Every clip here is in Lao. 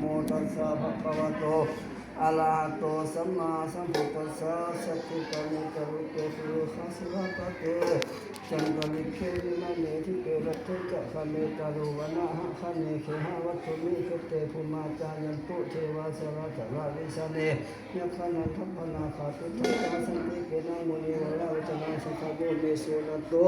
ໂມ ຕັດສະ ພະຄະວະໂຕ ອະລະຫະໂຕ ສຳມາສຳພຸດທັດສະ ສັກກິກາເມ ຈາລຸເກ ສຸເວຂາ ສິລາປະເຕ ຈັນຕະລິກເຂ ວິມານເນ ດີເປ ລັດເທ ຈະຄະເມ ຕາລຸ ວັນນະຫະຄະເນ ເຂຫະວັດຖຸ ມິເຂເຕ ພູມາ ຈາຍັນຕຸ ເທວາ ສະລາ ສະລາ ວິຊາເນ ຍັກຂະນັນ ທັບພະນາຄາ ຕຸດທະກາ ສັນຕິເກ ນະໂມ ເນ ວະລາ ວັດທະນາ ສັກຂະໂຍ ເມ ສຸນັນຕຸ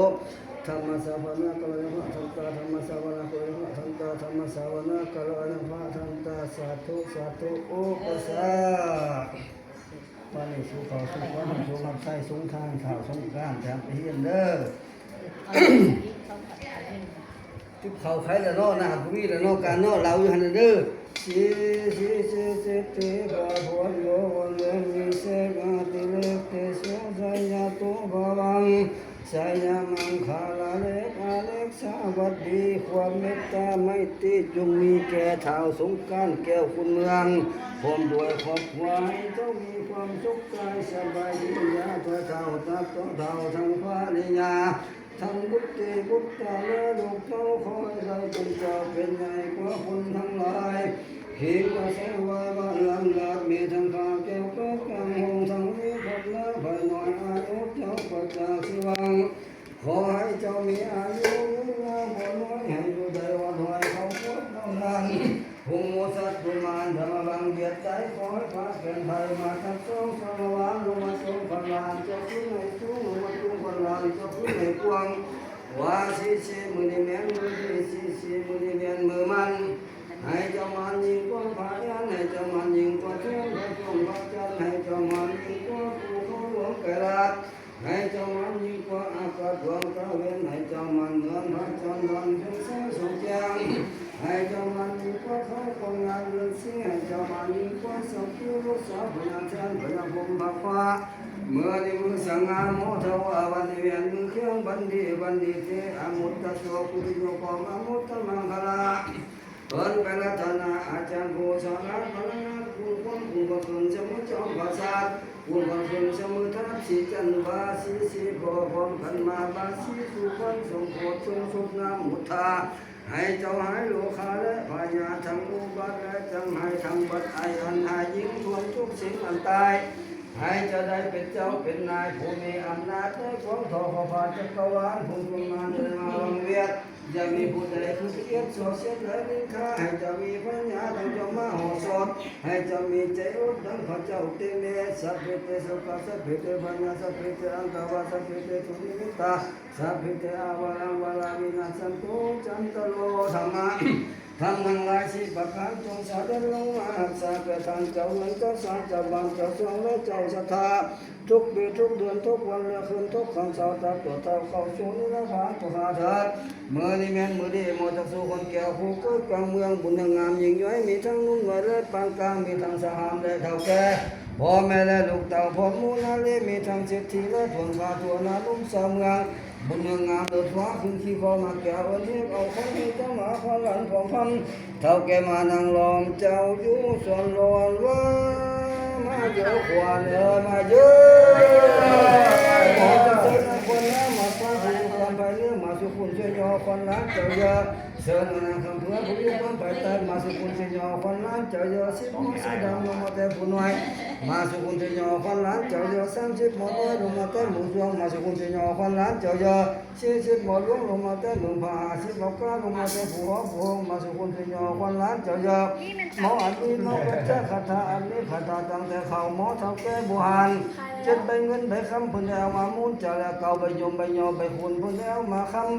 ທຳມະສາວະນາກາລະຍະພະທັນຕາ ທຳມະສາວະນາກາລະຍະພະທັນຕາ ທຳມະສາວະນາກາລະຍະພະທັນຕາ ສາທຸ ສາທຸ ໂອປະສາ ບາດນີ້ສູ່ເຂົ້າສູ່ຄວາມ ສູ່ຮັບໃຊ້ສົງທານ ທ້າວສົງການ ຈາກໄປຮຽນເດີ. ຕິບເຂົ້າໄຂແລ້ວເນາະ ນ້ຳກໍມີແລ້ວເນາະ ການເນາະ ເລົ່າຢູ່ຫັ້ນນະເດີ. ສິດທິ ສິດທິ ສິດທິ ພະພຸດໂທ ບຸນເວນ ວິເສດ ອາຕິເລກ ເຕໂສ ໄຊຍະໂຕ ພະວັງ ໄຊຍະມັງຄະລາເລກ ອາເລກສະຫວັດດີ ຄວາມເມດຕາໄມຕີ ຈົ່ງມີແກ່ທ້າວສົງການ ແກ້ວຂຸນເມືອງ ພ້ອມດ້ວຍຄອບຄົວ ໃຫ້ເຈົ້າມີຄວາມສຸກກາຍສະບາຍດີ ຢ່າພະເຖົ້າ ຕັບຕໍ່ເຖົ້າ ທັງພະລິຍາ ທັງບຸດຕີບຸດຕາ ແລະ ລູກເຕົ້າ ຂໍໃຫ້ໄດ້ເປັນເຈົ້າເປັນໃຫຍ່ກວ່າຄົນທັງຫຼາຍ ເພງວ່າແສງວ່າບ້ານລຳລາດ ມີທັງຂ້າແກ້ວເກີດກາງຫົງ ທັງມີພັບໜ້າໄພນ້ອຍ ອາຍຸເຈົ້າປະຈັກຊີວັງ ຂໍໃຫ້ເຈົ້າມີອາຍຸຍືນຍາວບໍ່ນ້ອຍ ໃຫ້ຢູ່ໄດ້ວັນຮອຍເຂົ້າພວກເຮົານັ້ນ ຫົງໝູສັດກຸມານທຳມະວັງວຽດໄຕ ຂໍໃຫ້ພາແກ່ນໄພມາທັດສອງສາມະວານ ລົງມາຊົງຂວັນຫຼານເຈົ້າຄືນໃຫ້ສູງ ລົງມາຈຸງຂວັນຫຼານເຈົ້າຄືນໃຫ້ກວ້າງ ວາສິສີ ມື້ນີ້ແມ່ນມື້ດີ ສີສີ ມື້ນີ້ແມ່ນມື້ມັນ ໃຫ້ເຈົ້າໝານຍິ່ງກວ່າພະແອນ ໃຫ້ເຈົ້າໝານຍິ່ງກວ່າເທວພະຊົງພະຈັນ ໃຫ້ເຈົ້າໝານຍິ່ງກວ່າພູເຂົາຫຼວງໄກລາດ ໃຫ້ເຈົ້າໝານຍິ່ງກວ່າອາກາດດວງຕາເວັນ ໃຫ້ເຈົ້າໝານເໝືອນພະຈັນດອນເພັງແສງສ່ອງແຈ້ງ ໃຫ້ເຈົ້າໝານຍິ່ງກວ່າເຂົາຄົນງາມເດືອນສີ່ ໃຫ້ເຈົ້າໝານຍິ່ງກວ່າສັກຄີລູກສາວພະຍາແທນພະຍາພົມພະຟ້າ ມື້ນີ້ມື້ສັງຫາໂມທະວາ ວັນນີ້ແມ່ນມື້ເຄື່ອງບັນດີ ວັນດີເຕ ອະມຸດຕະໂສ ກຸຕິໂຍ ຄວາມອະມຸດຕະມັງຄະລາ ເພິ່ນເປັນລັດຖະນາອາຈານຜູ້ສອນລາດພັນລະນາ ຄູນຄວນຄູນພະຄຸນສະໝູຈອມປາສາດ ຄູນພະຄຸນສະໝູທາດສີຈັນວາ ສີສີພໍພ້ອມກັນມາ ບາສີສຸວັນຊົງໂພດຊົງສຸກງາມມຸດທາ ໃຫ້ເຈົ້າຫາຍໂລຄາ ແລະ ພະຍາດທັງອຸບັດ ແລະ ຈັງໄຫ້ທັງບັດໄອອັນຫາຍ ຍິງທວນທຸກສິ່ງອັນຕາຍ ໃຫ້ເຈົ້າໄດ້ເປັນເຈົ້າເປັນນາຍ ຜູ້ມີອຳນາດໃນກວາງທໍພະພາຈັກກະວານ ຜູ້ຄຸນມານເດີນມາວັງວຽດ ຢ່າມີຜູ້ໃດຄືກຽດສໍ້ສຽດ ແລະ ນິນທາ ໃຫ້ເຈົ້າມີປັນຍາດັ່ງເຈົ້າມາຫໍ່ສອດ ໃຫ້ເຈົ້າມີໃຈອົດດັ່ງພະເຈົ້າເຕເມ ສັບເພເຕ ໂສກະ ສັບເພເຕ ພະຍາ ສັບເພເຕ ອັນຕະວາ ສັບເພເຕ ທຸນິມິດຕາ ສັບເພເຕ ອາວະລັງວະລາ ວິນັດສັນຕຸ ຈັນຕະໂລ ທຳມະ ທຳທັງຫຼາຍສີ່ປະການ ຈົ່ງສະເດັດລົງມາຮັກສາແກ່ທ່ານເຈົ້າເຮືອນເຈົ້າຊານເຈົ້າບ້ານເຈົ້າຊ່ອງ ແລະ ເຈົ້າສັດທາ ທຸກປີທຸກເດືອນທຸກວັນ ແລະ ຄືນທຸກຄ່ຳເຊົ້າ ຕັບຕົວເຈົ້າເຂົ້າສູ່ນິລະພານໂຕຂ້າເທີດ. ມື້ນີ້ແມ່ນມື້ດີ ໝໍຈັກຊູຄົນແກ້ວ ຜູ້ເກີດກາງເມືອງ ບຸນເຮືອງງາມຍິ່ງໃຫຍ່ ມີທັງໜຸ່ມນ້ອຍ ແລະ ປານກາງ ມີທັງສະຫາມ ແລະ ເຖົ້າແກ່ ພໍ່ແມ່ ແລະ ລູກເຕົ້າ ພ້ອມໝູ່ນາລີ ມີທັງເສດຖີ ແລະ ທວນຟ້າທົ່ວໜ້າລຸ່ມຊາວເມືອງ ບຸນເຮືອງງາມເລີດຟ້າ ຂຶ້ນຂີ່ຄໍມາແກ້ວ ເອີ້ນຮຽກເອົາຄົນ ໃຫ້ເຈົ້າມາຄວານຫຼານພ້ອມພັນ ເຖົ້າແກ່ມານັ່ງລ້ອມເຈົ້າຢູ່ສວນຫຼອນວ່າ ມາເດີຂວັນເອີຍ ມາເດີ ຂໍຈັກເຊີນນາງຄວັນນາ ມາຟັງຜູ້ຢູ່ຄວາມໄພເໜືອ ມາສູ່ຄຸນຊ່ວຍຍໍຂວັນຫຼານເຈົ້າເດີ ເຊີນນາງຄຳເຜືອ ຜູ້ຢູ່ຄວາມໄພໃຕ້ ມາສູ່ຄຸນຊ່ວຍຍໍຂວັນຫຼານເຈົ້າເດີ ສິບໝໍສາດຳ ລົງມາແຕ່ຜູ້ນ້ອຍ ມາສູ່ຄຸນຊ່ວຍຍໍຂວັນຫຼານເຈົ້າເດີ ສາມສິບໝໍນ້ອຍ ລົງມາແຕ່ໝູ່ຊ່ວງ ມາສູ່ຄຸນຊ່ວຍຍໍຂວັນຫຼານເຈົ້າເດີ ສີ່ສິບໝໍຫຼວງ ລົງມາແຕ່ເມືອງພະ ຫ້າສິບໝໍກາ ລົງມາແຕ່ພູຫໍພູໂຮງ ມາສູ່ຄຸນຊ່ວຍຍໍຂວັນຫຼານເຈົ້າເດີ ໝໍອັນມີມາເປັນເຈົ້າຄາຖາ ອັນມີຄາຖາຕັ້ງແຕ່ເກົ່າ ໝໍເຖົ້າແກ່ບູຮານ ເຈັດໃບເງິນໃບຄຳ ເພິ່ນໄດ້ເອົາມາມູນຈາ ແລະ ເກົ້າໃບຍົມໃບຍໍໃບຄູນ ເພິ່ນໄດ້ເອົາມາຄຳ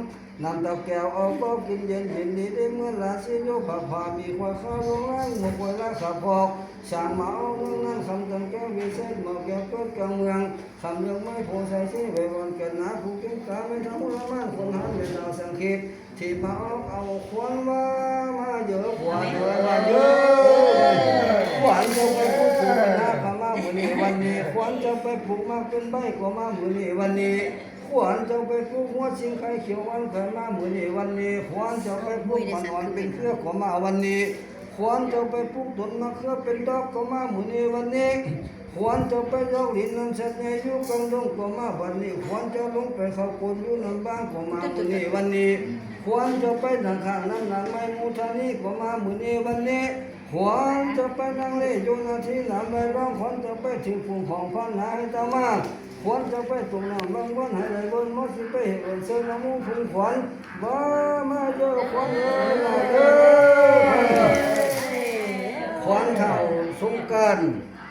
ນ້ຳເຕົ້າແກ້ວເອົາເບົາກິນເຢັນ ເຢັນດີໄດ້ເມືອນລາຊີໂຍ ພະພາມີຄວາຍຂາວລວງລາຍ ໝູກຄວາຍລາຄາພອກ ສ້າງມາເອົາເມືອງນັ້ນ ຄຳຕັນແກ້ວວິເສດ ໝໍແກ້ວເກີດກາງເມືອງ ຄຳເລື່ອງໄມ້ໂພໄຊສີໄວວອນແກ່ນນາ ຜູ້ເກັ່ງກາແມ່ນທັງອຸລະມານ ຄົນຫານແມ່ນນາງສັງເຂດ ທີ່ມາອອກເອົາຂວັນວ່າ ມາເດີຂວັນເອີຍ ມາເດີ ຂວັນເຈົ້າໄປປູກປູກໄປນາ ກໍມາມື້ນີ້ວັນນີ້ ຂວັນເຈົ້າໄປປູກໝາກເປັນໃບ ກໍມາມື້ນີ້ວັນນີ້ ຂວັນເຈົ້າໄປປູກຫົວຊິງໄຄຂຽວຫວານ ກໍມາມື້ນີ້ວັນນີ້ ຂວັນເຈົ້າໄປປູກໝາກອ່ອນເປັນເຄືອ ກໍມາວັນນີ້ ຂວັນເຈົ້າໄປປູກຕົ້ນມະເຂືອເປັນດອກ ກໍມາມື້ນີ້ວັນນີ້ ຂວັນເຈົ້າໄປຢອກລິນນ້ຳສັດໃຫຍ່ຢູ່ກາງດົງ ກໍມາບັດນີ້ ຂວັນເຈົ້າລົງໄປເຂົ້າກົນຢູ່ນ້ຳບາງ ກໍມາມື້ນີ້ວັນນີ້ ຂວັນເຈົ້າໄປນັ່ງຂ້າງນ້ຳນາງໄມ້ມູທານີ ກໍມາມື້ນີ້ວັນນີ້ ຂວັນເຈົ້າໄປນັ່ງເລຢູ່ໜ້າທີ່ໜາມໃບລອງ ຂວັນເຈົ້າໄປຖືກຜູ້ຂອງພັນນາໃຫ້ເຈົ້າມາ ຂວັນເຈົ້າໄປຕົກນ້ຳລາງວັນໃຫ້ໄຫຼລົ້ນ ມາຊິໄປເຮັດອັນເຊີນນຳໝູ່ຝູງຂວັນ ມາ ມາເດີ້ຂວັນເອີຍ ມາເດີ້ ຂວັນທ້າວສົງການ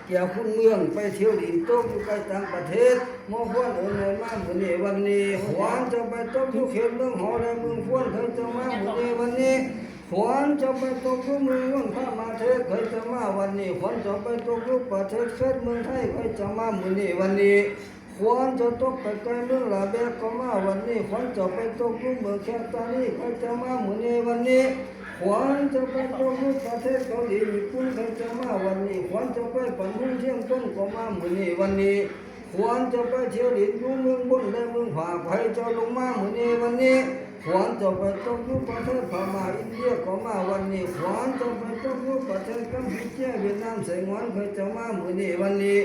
ແກ້ວຂຸນເມືອງ ໄປທ່ຽວຫຼິ້ນຕົກຢູ່ໄກຕ່າງປະເທດ ໝໍຂວັນເອີຍ ໃຫ້ມາມື້ນີ້ວັນນີ້ ຂວັນເຈົ້າໄປຕົກຢູ່ເຂດເມືອງຫໍແລະເມືອງພວນ ໃຫ້ເຈົ້າມາມື້ນີ້ວັນນີ້ ຂວັນເຈົ້າໄປຕົກຢູ່ເມືອງນນທະມາເທດ ໃຫ້ເຈົ້າມາວັນນີ້ ຂວັນເຈົ້າໄປຕົກຢູ່ປະເທດເຂດເມືອງໄທ ໃຫ້ເຈົ້າມາມື້ນີ້ວັນນີ້ ຂວັນເຈົ້າຕົກໄປໄກເມືອງລາແບກກໍມາວັນນີ້ ຂວັນເຈົ້າໄປຕົກຢູ່ເມືອງແຄນຕານີ ໃຫ້ເຈົ້າມາມື້ນີ້ວັນນີ້ ຂວັນເຈົ້າໄປຕົກຢູ່ປະເທດເກົາຫຼີຍີ່ປຸ່ນ ໃຫ້ເຈົ້າມາວັນນີ້ ຂວັນເຈົ້າໄປປັນຮຸ່ງທຽງຕົ້ນກໍມາມື້ນີ້ວັນນີ້ ຂວັນເຈົ້າໄປທ່ຽວຫຼິ້ນຢູ່ເມືອງບົນແລະເມືອງຜາກ ໃຫ້ເຈົ້າລົງມາມື້ນີ້ວັນນີ້ ຂວັນເຈົ້າໄປຕົກຢູ່ປະເທດພະມ້າອິນເດຍກໍມາວັນນີ້ ຂວັນເຈົ້າໄປຕົກຢູ່ປະເທດກຳປູເຈຍ ຫວຽດນາມ ໄຊງວນ ໃຫ້ເຈົ້າມາມື້ນີ້ວັນນີ້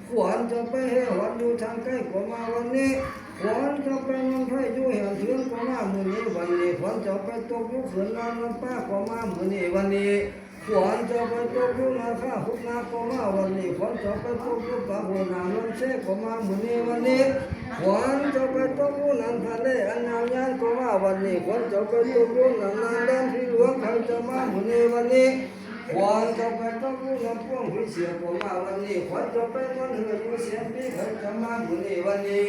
ຂວັນເຈົ້າໄປແຫ່ຫວນຢູ່ທາງໄກກໍມາວັນນີ້ ຂວັນເຈົ້າໄປນອນໄພຢູ່ແຫມເທືອນກໍມາມື້ນີ້ວັນນີ້ ຂວັນເຈົ້າໄປຕົກຢູ່ເຂື່ອນນ້ຳລຳປາກໍມາມື້ນີ້ວັນນີ້ ຂວັນເຈົ້າໄປຕົກຢູ່ນາຄາຮຸກນາກໍມາວັນນີ້ ຂວັນເຈົ້າໄປຕົກຢູ່ປາກຫ້ວຍນ້ຳລຳເຊກໍມາມື້ນີ້ວັນນີ້ ຂວັນເຈົ້າໄປຕົກຢູ່ນ້ຳທະເລອັນຍາວຍານກໍມາວັນນີ້ ຂວັນເຈົ້າໄປຕົກຢູ່ນ້ຳນານແດນທີ່ຫຼວງ ໃຫ້ເຈົ້າມາມື້ນີ້ວັນນີ້ ຂວັນເຈົ້າໄປຕົກຢູ່ນ້ຳພວງຜີເສຍກໍມາວັນນີ້ ຂວັນເຈົ້າໄປນອນເຮືອຢູ່ແສນປີ ໃຫ້ເຈົ້າມາມື້ນີ້ວັນນີ້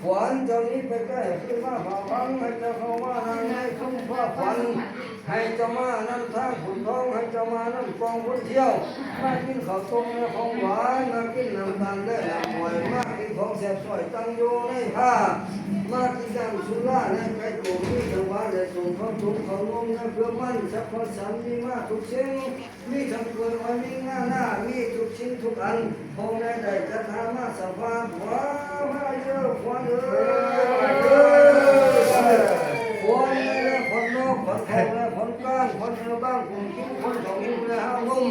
ຂວັນເຈົ້ານີ້ໄປໃກ້ຄືນມາພາຟັງ ໃຫ້ເຈົ້າເຂົ້າມານຳໃນຄຳພາຝັນ ໃຫ້ເຈົ້າມານຳທາງຂົນທອງ ໃຫ້ເຈົ້າມານຳກອງຄົນທ່ຽວ ມາກິນເຂົ້າຕົ້ມແລະຂອງຫວານ ມາກິນນ້ຳຕານແລະນ້ຳອ້ອຍ ມາກິນຂອງແຊບຊ້ອຍຕັ້ງຢູ່ໃນພາ ມາກິນນ້ຳສຸລາແລະໄກ່ຕົ້ມ ມີທັງຫວານແລະສົ້ມ ເຂົ້າຕົ້ມເຂົ້ານົມແລະເຜືອກມັນ ສັບພະສັນມີມາທຸກສິ່ງ ມີທັງກ້ວຍອ້ອຍ ມີງານາ ມີທຸກສິ່ງທຸກອັນ ຂອງໃດໆຈັດຫາມາສະພາບ ວ້າວ ມາເດີ້ຂວັນເອີຍ ມາເດີ້ ຂວັນໃຫຍ່ແລະຂວັນນອກ ຂວັນເຂົ້າແລະຂວັນກາງ ຂວັນເອີບາງກຸງກິງ ຂວັນເຂົ້າຫິ້ວແລະຫາງຫົ່ມ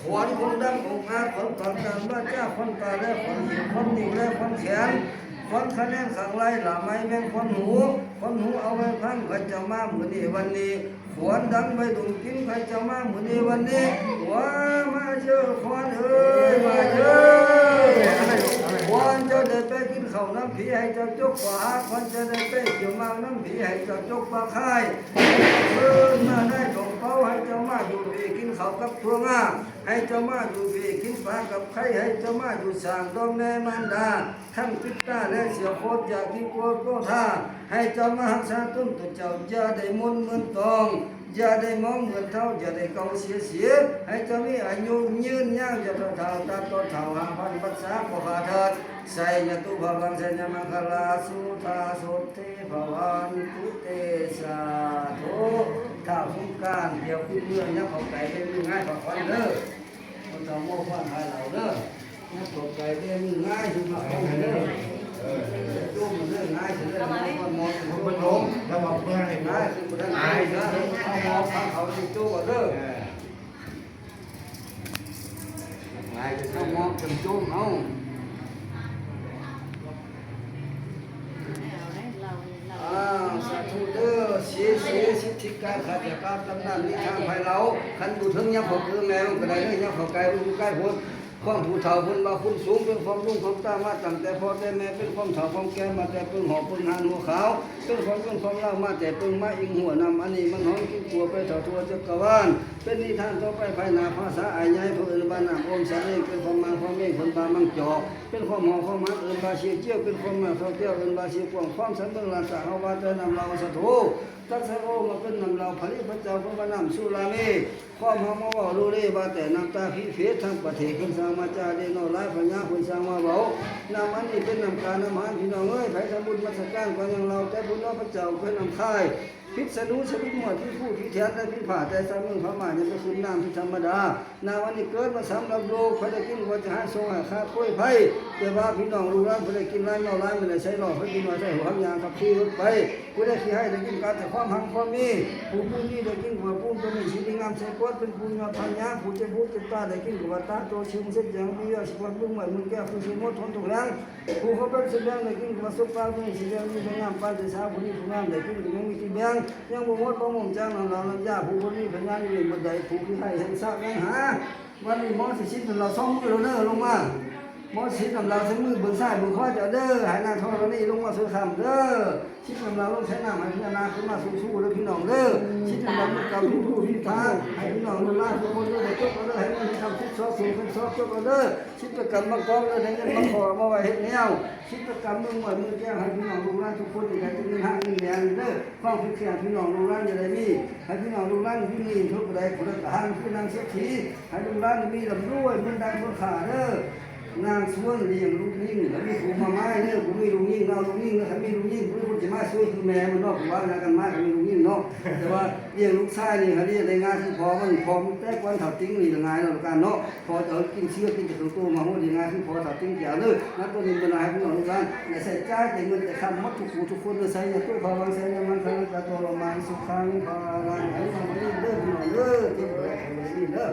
ຂວັນຄົນດຳອົງອາດ ຂວັນປາກການວາຈາ ຂວັນຕາແລະຂວັນເຫວ ຂວັນນິ້ວແລະຂວັນແຂນ ຂວັນຂະແໜງຂ້າງໄລ່ ລະໄມແມ່ນຂວັນຫູ ຂວັນຫູເອົາໄວ້ຟັງ ໃຜຈະມາມື້ນີ້ວັນນີ້ ຂວັນດັງໃບດົງກິນ ໃຜຈະມາມື້ນີ້ວັນນີ້ ວ້າ ມາເດີ້ຂວັນເອີຍ ມາເດີ້ ຂວັນເຈົ້າໄດ້ໄປກິນເຂົ້ານຳຜີ ໃຫ້ເຈົ້າຈົກປາ ຂວັນເຈົ້າໄດ້ໄປທ່ຽວໝາກນຳຜີ ໃຫ້ເຈົ້າຈົກປາຄາຍ ໃຫ້ເຈົ້າເຊີນມານາຍທອງເປົາ ໃຫ້ເຈົ້າມາຢູ່ພີ້ກິນເຂົ້າກັບຖົ່ວງາ ໃຫ້ເຈົ້າມາຢູ່ພີ້ກິນປາກັບໄຂ່ ໃຫ້ເຈົ້າມາຢູ່ສ້າງດອງແດ່ມານດາ ທັງປິດຕາແລະເສຍໂຄດ ຢ່າກິໂກດໂກທາ ໃຫ້ເຈົ້າມາຮັກສາຕົນຕົວເຈົ້າ ຢ່າໄດ້ມົນເໝືອນຕອງ ຢ່າໄດ້ມອງເໝືອນເທົາ ຢ່າໄດ້ເກົາເສຍເສຍ ໃຫ້ເຈົ້າມີອາຍຸຍືນຍາວ ຢ່າເຖົ້າເຖົ້າ ຕາຕໍ່ເຖົ້າ ຫ້າພັນພັນສາ ຂໍຂ້າທາດ ໄຊຍະຕຸພະວັງ ໄຊຍະມັງຄະລາ ສຸທາໂສເຕ ພະວັນຕຸເຕ ສາທຸ ທ້າວສົງການ ດຽວຂຶ້ນເມືອງ ຍັບເຂົ້າໄປເດີ ງາຍພະຄວັນເດີ ຄົນເຖົ້າໂມຄວາມພາເລົ່າເດີ ຍັບເຂົ້າໄປເດີ ງາຍຂຶ້ນມາເອົາເດີ ເອີ ຈົ່ມເດີ ງາຍຂຶ້ນເດີ ມາຄວນໝໍ ມັນລົງ ແລ້ວວ່າເພື່ອໃຫ້ງາຍຂຶ້ນບໍ່ໄດ້ ງາຍເດີ ເອົາໝໍພາເຂົາຊິໂຈ້ເດີ ເອີ ງາຍຂຶ້ນເອົາໝໍຈົນຈົ່ມເອົາ. ອ້າວ ສາທຸເດີ ເສ ເສ ສິດທິການ ຂ້າຈະກ່າວຕຳນານນິທານໃຫ້ເລົ່າ ຄັນຢູ່ເທິງຍັບເຂົ້າຄືແມ່ມັນກໍໄດ້ເດີ ຍັບເຂົ້າໄກ ມັນຢູ່ໃກ້ພຸ້ນ ຄວາມຜູ້ເຖົ້າເພິ່ນວ່າຄຸນສູງ ເປັນຄວາມລຸງຄວາມຕາມາຕັ້ງແຕ່ພໍ່ແຕ່ແມ່ ເປັນຄວາມເຖົ້າຄວາມແກ່ມາແຕ່ເປິງຫອກເປິງຫານຫົວຂາວ ເປັນຄວາມເປັນຄວາມລາວມາແຕ່ເປິງ ມາອີງຫົວນ້ຳອັນນີ້ ມັນຫອມກິນຕົວໄປທົ່ວຈັກກະວານ ເປັນນິທານຕໍ່ໄປພາຍໜ້າ ພາສາອ້າຍໃຫຍ່ເພິ່ນເອີ້ນວ່ານ້ຳອົມສາລີ ເປັນຄວາມມາງຄວາມເມງເພິ່ນວ່າມັງຈອກ ເປັນຄວາມຫອມຄວາມມັນເອີ້ນວ່າເຊກຽວ ເປັນຄວາມມາເທົ່າແກ້ວເອີ້ນວ່າເຊກວ້າງ ຄວາມສຳເບິ່ງລາຊາເຮົາວ່າແຕ່ນ້ຳເລົ່າສະໂທ ຕັດສະໂລມາເປັນນ້ຳເຫຼົ້າ ຜະລິດພະເຈົ້າເພິ່ນວ່ານ້ຳສຸລາເມ ຄວາມເຮົາມາເວົ້າໂລເລວ່າແຕ່ນ້ຳຕາຜີເພດ ທັງປະເທດເພິ່ນສ້າງມາຈາເດເນາະ ຫຼາຍພະຍາເພິ່ນສ້າງມາເວົ້າ ນ້ຳອັນນີ້ເປັນນ້ຳການ້ຳຫານ ພີ່ນ້ອງເອີຍ ໃຜທຳບຸນນະມັດສະການກໍຍັງເລົ່າ ແຕ່ບຸນເນາະພະເຈົ້າເປັນນ້ຳຄາຍ ພິດສະໜູ ສະວິດໝວດ ພິດຜູ້ ພິດແທນ ແລະ ພິດຜາດ ແຕ່ສາກເມືອງພະມ້າຍັງໄປຂຶ້ນນ້ຳທີ່ທຳມະດາ ນ້ຳອັນນີ້ເກີດມາສຳລັບໂລກ ໃຜໄດ້ກິນກໍຈະຫາຍໂສກຫາຍຄາໂພຍໄພ ແຕ່ວ່າພີ່ນ້ອງລູກຫຼານ ຜູ້ໃດກິນຫຼາຍເມົາຫຼາຍ ແມ່ນໄດ້ໃສ່ຫຼອກ ໃຜກິນໜ້ອຍໃສ່ຫົວຫາງຍາງຂັບຂີ່ລົດໄປ ຜູ້ໃດຂີ້ໄຫ້ໄດ້ກິນກາແຕ່ຄວາມຮັ່ງຄວາມມີ ຜູ້ບຸນມີໄດ້ກິນກໍວ່າບຸນ ຕົວນີ້ຊິດີງາມໃສ່ກວດ ເປັນຜູ້ຍອດພະຍາ ຜູ້ເຈັບຫູເຈັບຕາໄດ້ກິນກໍວ່າຕາ ໂຕຊິຮຸ່ງເສັດແຈ້ງ ມີວຽວຊິບອດ ເບິ່ງໄວ້ເບິ່ງແກ້ວ ຄືຊິໝົດທົນທຸກແຮງ ຜູ້ເຂົາເປັນສະແດງໄດ້ກິນກໍວ່າສົບປາກ ເປັນສະແດງມີແຕ່ງາມ ປານແຕ່ສາວຜູ້ດີຜູ້ງາມໄດ້ກິນກໍຍັງມີທີ່ແບ່ງ ຍັງບໍ່ໝົດບໍ່ໝົງຈັງນຳລາວນຳຢາ ຜູ້ບໍ່ມີພະຍານຢູ່ເປັນບັນໄດ ຜູ້ທີ່ໃຫ້ແຫ່ງຊາດຍັງຫາ ວັນນີ້ໝໍຊິຊິດນຳລາວສອງມື້ແລ້ວເດີ ລົງມາ ໝໍຊິຊິດນຳລາວໃສ່ມືເບິ່ງຊ້າຍເບິ່ງຂວາເຈົ້າເດີ ໃຫ້ນາງທໍລະນີລົງມາຊ່ວຍຄ້ຳເດີ ຊິດນຳລາວລົງໃສ່ນ້ຳ ໃຫ້ພະຍານາງຂຶ້ນມາສູ້ໆເດີພີ່ນ້ອງເດີ ຊິດນຳລາວມີກຳມີຜູ້ທີ່ທາ ໃຫ້ພີ່ນ້ອງລູກຫຼານທຸກຄົນເດີ ໄດ້ຈົບເອົາເດີ ໃຫ້ເງິນໃຫ້ຄຳ ສິບສອງສູງເປັນສອງ ຈົບເອົາເດີ ສິບປະກຳມາກອງເດີ ໄດ້ເງິນມາຂໍມາໄວ້ເຮັດແນວ ສິບປະກຳເມືອງນ້ອຍເມືອງແກ້ວ ໃຫ້ພີ່ນ້ອງລູກຫຼານທຸກຄົນໄດ້ເປັນເງິນຮາກເງິນແດງເດີ ຄວາມຄິດຂຽນພີ່ນ້ອງລູກຫຼານຢ່າໄດ້ມີ ໃຫ້ພີ່ນ້ອງລູກຫຼານມີເງິນທຸກໃດຜູ້ໃດກະຫັນຄືນາງເສດຖີ ໃຫ້ລູກຫຼານມີລ່ຳລວຍເງິນດັງຕົ້ນຂາເດີ ນາງຊວນລ້ຽງລູກຍິງ ແລ້ວມີຜູ້ມາໝາຍເດີ ບໍ່ມີລູກຍິງເອົາລູກຍິງເດີ ຄັນມີລູກຍິງຜູ້ໃດຊິມາຊ່ວຍຄືແມ່ມັນເນາະ ຜູ້ວ່ານາກັນມາກໍມີລູກຍິງເນາະ ແຕ່ວ່າລ້ຽງລູກຊາຍນີ້ ໃຫ້ລ້ຽງໄດ້ງ່າຍຄືພໍ່ມັນ ພໍ່ມັນແຕ່ກ່ອນເຖົ້າຕິງນີ້ລະງ່າຍເນາະ ລູກຫຼານເນາະ ພໍຈະກິນເຊື້ອກິນແຕ່ໂຕໆ ມາໂຫດຍັງງາຄືພໍຖ້າຕິງແກ້ວເດີ ນັບແຕ່ນີ້ມາໃຫ້ພີ່ນ້ອງລູກຫຼານ ໄດ້ໃຊ້ຈ່າຍແຕ່ເງິນແຕ່ຄຳໝົດທຸກຜູ້ທຸກຄົນເດີ ໄຊຍະຕຸພາວາງ ໄຊຍະມັງຄະລັງ ຕະໂຕລະມັງ ສຸຂັງ ພະລັງ ໃຫ້ມາເດີ ພີ່ນ້ອງເດີ ເຈັບບໍ່ໄດ້ໄຂ້ບໍ່ໄດ້ມີເດີ.